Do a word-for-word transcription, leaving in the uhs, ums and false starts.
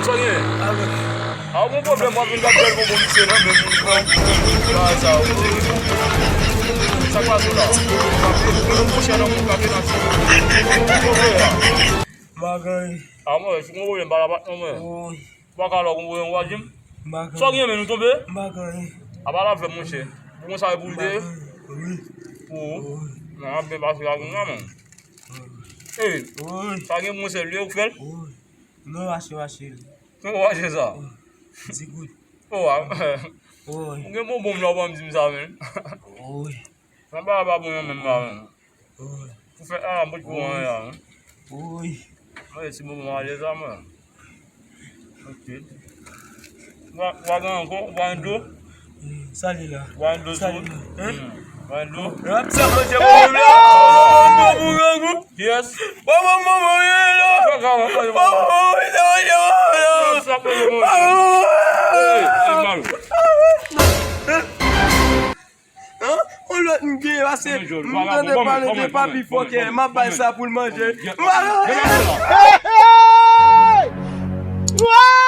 Sa gen? A, ou gon pwoblèm, w ap vin bat bèl bonbon misye nan men m. Sa, sa, ou te gen. Sa k pase la? Ou pa vle, ou gon chè nan moun k ap nan ti. Ou gon pwoblèm la. M pa gen anyen. A, mwen, si w gon pwoblèm, pa la bat non, mwen. Wi. Ou pa ka lò gon pwoblèm, ou pa di m. M pa gen anyen. Sa w gen, men nou tonbe? M pa gen anyen. A, pa la avè m, monchè. Pou konsa e pou l te ye? M pa gen anyen. Wi. Pou ou? Wi. Non, ap byen pase la, moun nan, men. Wi. Ey, wi, sa gen moun se lye ou k fè l? Wi. Non, mache, mache. Konbyen w achte sa? Wi. Di goud. O, a. Wi. Ou gen bonbon m la, ou pa m di m sa, men. Wi. Nan bagay pa bon nan menm la, men. Wi. Pou fè a, m pot pou anyen la, men. Wi. Mwen, ti bonbon ale sa, mwen. Ok. Ou pa, ou pa gen ankò, ou pa gen dlo? Sa li la. Ou pa gen dlo sou ou? Sa li la. Hein? Hmm. Ou pa gen dlo? Rap sa manje mwen la. Mwen pou grangou. Yes. Mwen mwen mwen mwen la. Ou pa ka manje mwen. Mwen mwen mwen mwen la. Sa manje mwen. Hey, hey, man. Hein? On lòt m gen, pase m tande pale de papi fòkè, m ap bay sa pou l manje. M pa...